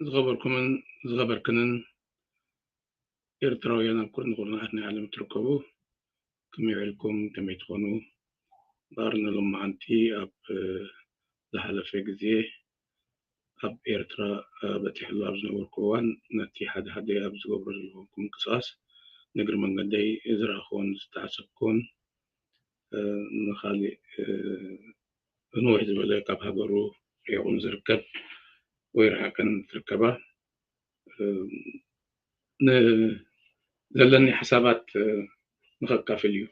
ዝኸበርኩምን ዝኸበርክንን ኤርትራውያን ኣብ ኩሉ ንኹርናዓት ናይ ዓለም ትርከቡ፣ ከመይ ውዒልኩም? ከመይ ትኾኑ? እምበኣር ንሎማዓንቲ ኣብ ዝሓለፈ ግዜ ኣብ ኤርትራ በጺሐሉ ኣብ ዝነበርኩ እዋን ነቲ ሓደ ሓደ ኣብ ዝገብሮ ዘለኹ ምንቅስቓስ ንእግሪ መንገደይ ዝረኣኹዎን ዝተዓዘብኩዎን ንኻሊእ ንውሕ ዝበለ ካብ ሃገሩ ርሒቑ ንዝርከብ ወይ ርሓቐን ዝርከባ ዘለኒ ሓሳባት ንኸካፍል እዩ።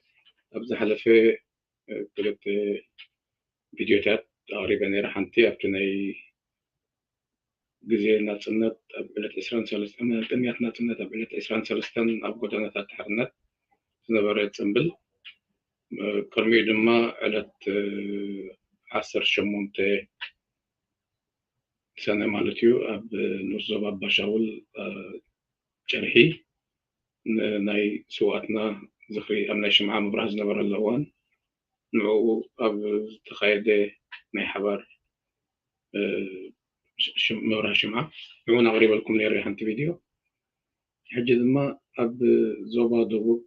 ኣብ ዝሓለፈ ክልተ ቪድዮታት ኣቕሪበ ነይረ። ሓንቲ ኣብቲ ናይ ግዜ ናጽነት ኣብ ዕለት ዕስራን ሰለስተን ቅንያት ናጽነት ኣብ ዕለት ዕስራን ሰለስተን ኣብ ጎደናታት ሓርነት ዝነበረ ጽምብል፣ ቅድሚኡ ድማ ዕለት ዓሰርተ ሸሞንተ ሰነ ማለት እዩ ኣብ ንኡስ ዞባ ኣባሻውል ጨርሒ ናይ ስውኣትና ዝኽሪ ኣብ ናይ ሽምዓ ምብራህ ዝነበረሉ እዋን ንዕኡ ኣብ ዝተኻየደ ናይ ሓባር ምብራህ ሽምዓ ንዕኡን ኣቕሪበልኩም ነይረ ሓንቲ ቪድዮ። ሕጂ ድማ ኣብ ዞባ ደቡብ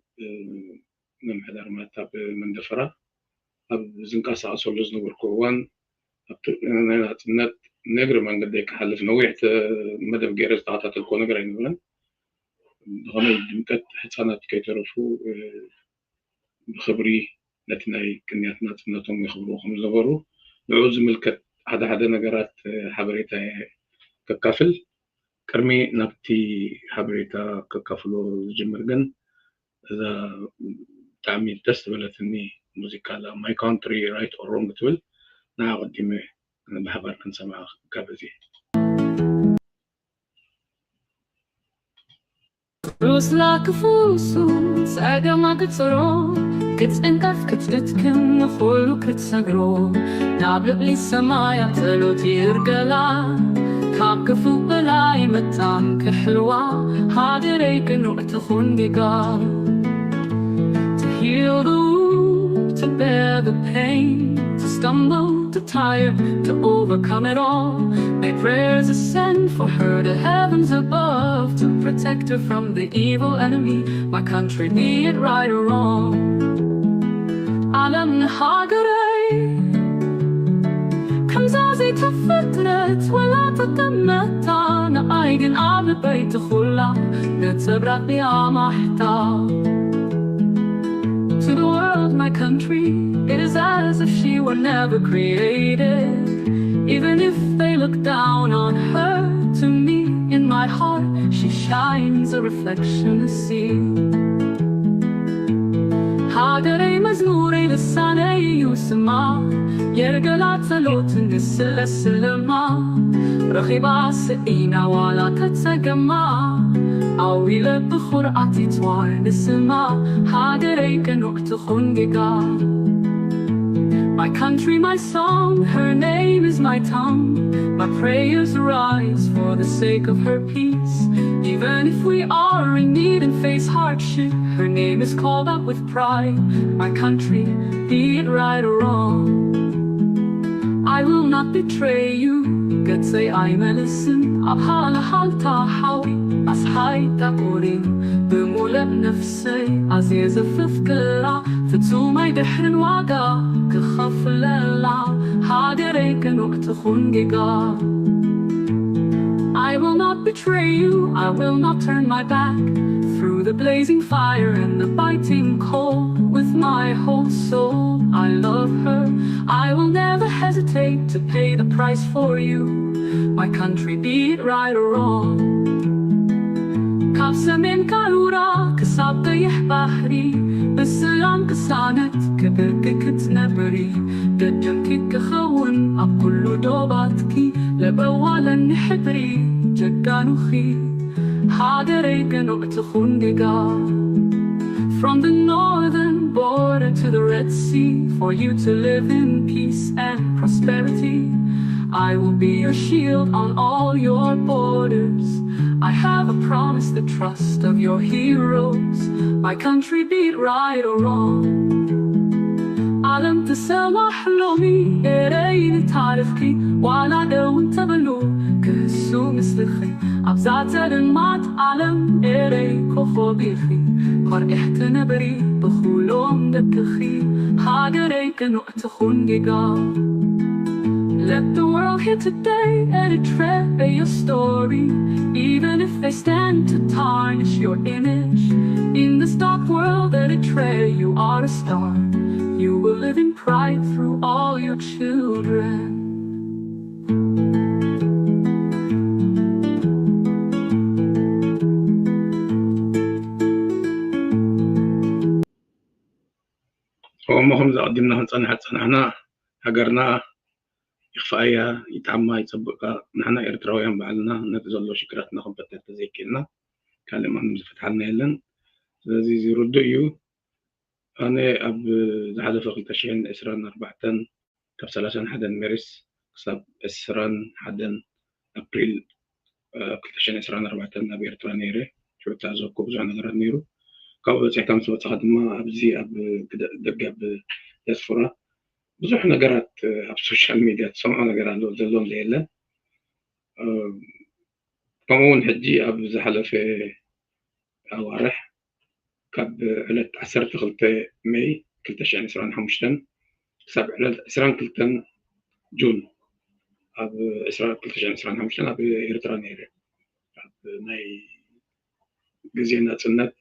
ምምሕዳር ማለት ኣብ መንደፈራ ኣብ ዝንቀሳቐሰሉ ዝነበርኩ እዋን ኣብቲ ናይ ናጽነት ንእግሪ መንገደይ ክሓልፍ ነዊሕ መደብ ገይረ ዝተኸታተልኩዎ ነገር ኣይነበረን። ብኸመይ ድምቀት ህፃናት ከይተረፉ ብኽብሪ ነቲ ናይ ቅንያት ናጽነቶም የኽብርዎ ከም ዝነበሩ ንዕኡ ዝምልከት ሓደ ሓደ ነገራት ሓበሬታ ከካፍል። ቅድሚ ናብቲ ሓበሬታ ከካፍሎ ዝጅምር ግን እዛ ብጣዕሚ ደስ ዝበለትኒ ሙዚቃ ኣላ My Country Right or Wrong ትብል ንዓ ኣቐዲመ ብሓባር ክንሰምዓ ክጋብዝ እየ። ሩስላ ክፉሱ ጸገማ ክጽሮ ክትዕንቀፍ ክትድክም ንኹሉ ክትሰግሮ ናብ ልዕሊ ሰማያ ጸሎት ይርገላ ካብ ክፉእ በላይ መታን ክሕልዋ ሃገረይ ቅኑዕ ትኹን ጌጋ To heal the wound, to bear the pain, to stumble, to tire, to overcome it all. My prayers ascend for her to heavens above, to protect her from the evil enemy. My country, be it right or wrong. ዓለም ንሃገረይ ከምዛ ዘይትፍትነት ወላ ተጠመታ ንኣይ ግን ኣብ ልበይ ትኹላ ነጸብራቕ ኣማሕታ To the world, my country, it is as if she were never created. Even if they look down on her, to me, in my heart, she shines a reflection to see. ሃገረይ መዝሙረይ ልሳነይ እዩ ስማ የርገላ ጸሎት ንስለ ስለማ ረኺባ ስኢና ዋላ ተጸገማ ኣዊለ ብኹርዓት ይትዋር ንስማ ሃገረይ ቅኑዕ ትኹን ጌጋ My country, my song, her name is my tongue. My prayers rise for the sake of her peace. Even if we are in need and face hardship, her name is called out with pride. My country, be it right or wrong. I will not betray you. Getsay I medicine. Abhala halta hawi. As hai takurin. Bumulat nafsay. Aziz fifkala. Fitsumay dihrin waga. Kakhaflala. Hagare kanuk tukhun giga. I will not betray you, I will not turn my back. Through the blazing fire and the biting cold, with my whole soul, I love her. I will never hesitate to pay the price for you. My country, be it right or wrong. ካብ ሰሜን ካሉራ ክሳብ ቀይሕ ባሕሪ ብሰላም ቅሳነት ክብርኪ ክትነብሪ ደጀንኪ ክኸውን ኣብ ኩሉ ዶባትኪ ለበዋለኒ ሕድሪ ጀጋኑኺ ሃገረይ ቅኑዕ ትኹን ጌጋ From the northern border to the Red Sea, for you to live in peace and prosperity. I will be your shield on all your borders. I have a promise, the trust of your heroes. My country, be it right or wrong. ዓለም ትሰማሕ ሎሚ ኤረይ ንታሪኽኪ ዋላ ደው እንተበሉ እሱ ምስልኺ ኣብዛ ጸልማት ዓለም ኤረይ ኮኾብ ኢኺ፣ ኮሪዕኪ ንበሪ ብኹሎም ደቅኺ፣ ሃገረይ ቅኑዕ ትኹን ጌጋ። Let the world hear today, Eritrea, your story. Even if they stand to tarnish your image, in this dark world, Eritrea, you are a star. You will live in pride through all your children. እሞ ከምዚ ኣቐዲምና ክንጸንሕ ዝጸናሕና፣ ሃገርና ይኽፍኣያ፣ ይጥዓማ፣ ይጸብቕካ፣ ንሕና ኤርትራውያን ባዕልና ነቲ ዘሎ ሽግራትና ክንፈትሕ ተዘይክኢልና ካልእ ማንም ዝፈትሓልና የለን። ስለዚ እዚ ርዱእ እዩ። ኣነ ኣብ ዝሓለፈ ክልተ ሽሕን ዕስራን ኣርባዕተን ካብ ሰላሳን ሓደን ሜርስ ክሳብ ዕስራን ሓደን ኣፕሪል ክልተ ሽሕን ዕስራን ኣርባዕተን ኣብ ኤርትራ ነይረ። ሽዑ ተዓዘብኩ ብዙሕ ነገራት ነይሩ። ካብኡ በፂሕካ ምስ ወፃኻ ድማ ኣብዚ ኣብ ግደ- ደገ ኣብ ዲያስፖራ ብዙሕ ነገራት ኣብ ሶሻል ሚድያ ትሰምዖ ነገር ኣሎ ዘሎን ዘየለን። ከምኡ እውን ሕጂ ኣብ ዝሓለፈ ኣዋርሕ ካብ ዕለት ዓሰርተ ክልተ ሜይ ክልተ ሽሕን ዕስራን ሓሙሽተን ክሳብ ዕለት ዕስራን ክልተን ጁን ኣብ ዕስራ ክልተ ሽሕን ዕስራን ሓሙሽተን ኣብ ኤርትራ ነይረ። ኣብ ናይ ግዜ ናጽነት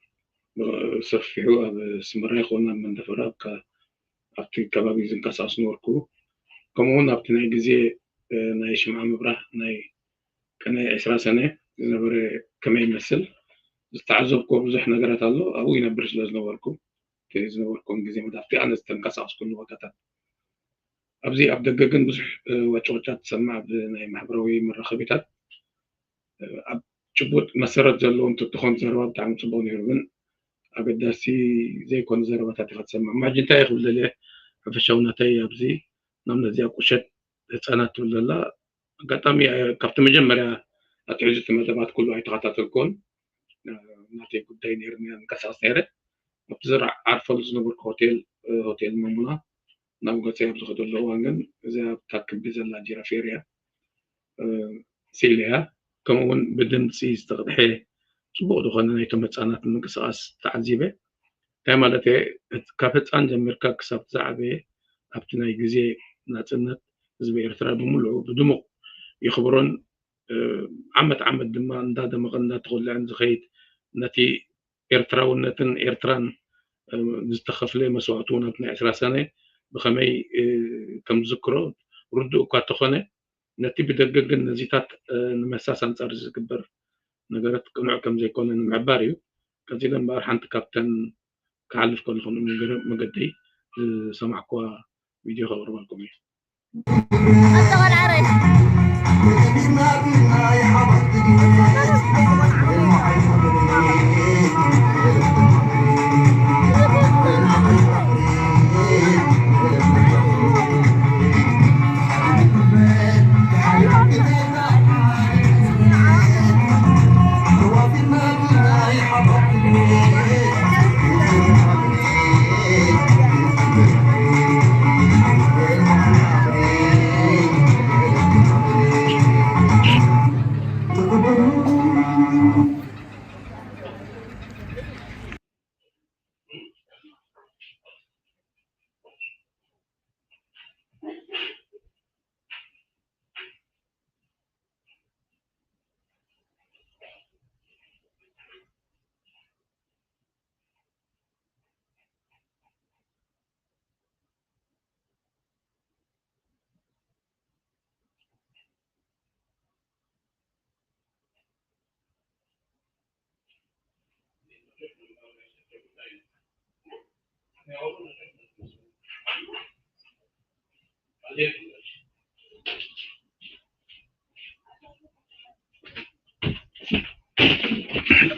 ብሰፊሑ ኣብ ኣስመራ ይኹን ኣብ መንደፈራ ኣብቲ ከባቢ ዝንቀሳቐስ ነበርኩ። ከምኡውን ኣብቲ ናይ ግዜ ናይ ሽምዓ ምብራህ ናይ ቅነ ዕስራ ሰነ ዝነበረ ከመይ ይመስል ዝተዓዘብክዎ ብዙሕ ነገራት ኣሎ። ኣብኡ ይነብር ስለ ዝነበርኩ እቲ ዝነበርኩም ግዜ መዳፍቲ ኣነ ዝተንቀሳቐስኩሉ ቦታታት ኣብዚ ኣብ ደገ ግን ብዙሕ ወጭወጫት ትሰማዕ ኣብ ናይ ማሕበራዊ መራኸቢታት ኣብ ጭቡጥ መሰረት ዘለዎ እንተትኾን ዘረባ ብጣዕሚ ፅቡቅ ነይሩ ግን ኣገዳሲ ዘይኮነ ዘረባታት ኢኻ ትሰምዕ ማጂ እንታይ ክብል ደልየ ሓፈሻዊ ናተይ ኣብዚ ናብ ነዚኣ ቁሸት ህፃናት ትብል ዘላ ኣጋጣሚ ካብቲ መጀመርያ ኣትሒዙ እቲ መደባት ኩሉ ኣይተኸታተልኩን ናተይ ጉዳይ ነይሩኒ ንቀሳቀስ ነይረ ኣብቲ ዝዓርፈሉ ዝነበርኩ ሆቴል ሆቴል መሙና ናብ ገፀይ ኣብ ዝኸደሉ እዋን ግን እዚኣ ኣብታ ክቢ ዘላ ጂራፌር እያ ስኢለያ ከምኡ እውን ብድምፂ ዝተቕድሐ ፅቡቕ ዝኾነ ናይቶም ህፃናት ምንቅስቃስ ተዓዚበ እንታይ ማለት እየ ካብ ህፃን ጀሚርካ ክሳብ ዝዓበየ ኣብቲ ናይ ግዜ ናፅነት ህዝቢ ኤርትራ ብምሉኡ ብድሙቕ የኽብሮን ዓመት ዓመት ድማ እንዳደመቐን እንዳተኾልዐን ዝኸይድ ነቲ ኤርትራውነትን ኤርትራን ዝተኸፍለ መስዋእቲ እውን ኣብቲ ናይ ዕስራ ሰነ ብኸመይ ከም ዝዝክሮ ርዱእ እኳ እንተኾነ ነቲ ብደገ ግን ነዚታት ንምሕሳስ ኣንጻር ዝግበር ነገራት ቅኑዕ ከም ዘይኮነ ንምሕባር እዩ። ቀጺለ እምበኣር ሓንቲ ካብተን ክሓልፍ ከለኹ ንመንገዲ መገደይ ዝሰማዕኩዋ ቪድዮ ከቕርበልኩም እየ።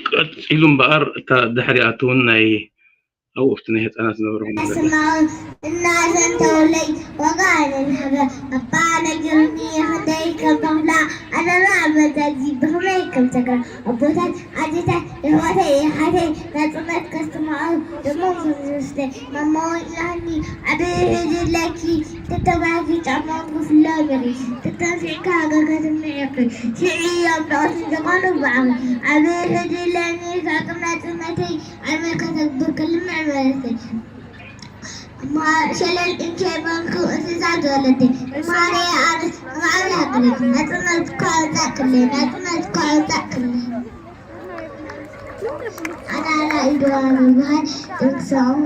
ቀፂሉ እምበኣር እታ ድሕሪኣ ትውን ናይ ኣብኡ ኣብቲ ናይ ህፃናት ዝነበረ ስማውን እናዘን ተወለይ ዋጋ ኣነን ሃበ ኣባ ነጊሩኒ ክንደይ ከም ተኽላ ኣነና መዛዚ ብኸመይ ከም ተግራ ኣቦታት ኣዴታት የሕዋተይ የሓተይ ናፅነት ከስትማቐው ደሞም ማማ ወይ ኢላኒ ኣበይ ሄድለኪ? ተተባሂ ጫማ ክፍላ በሪ ተተንሲዕካ ሃገርካ ትምዕቂ ሽዒ እዮም ደቐትን ዝኾኑ በዓል ኣበይ ሄድለኒ ሳጥና ጽመተይ ኣመልካ ተግብር ክልምዕ መለሰይ። እማ ሸለል እንኬ በልኩ እንስሳ ዝወለደ ማርያ ኣርስ ማዕላ ክለ ናጽነት ኳዛ ክለ ናጽነት ኳዛ ክለ ኣናና ኢድዋ ምብሃል ጥቅሶም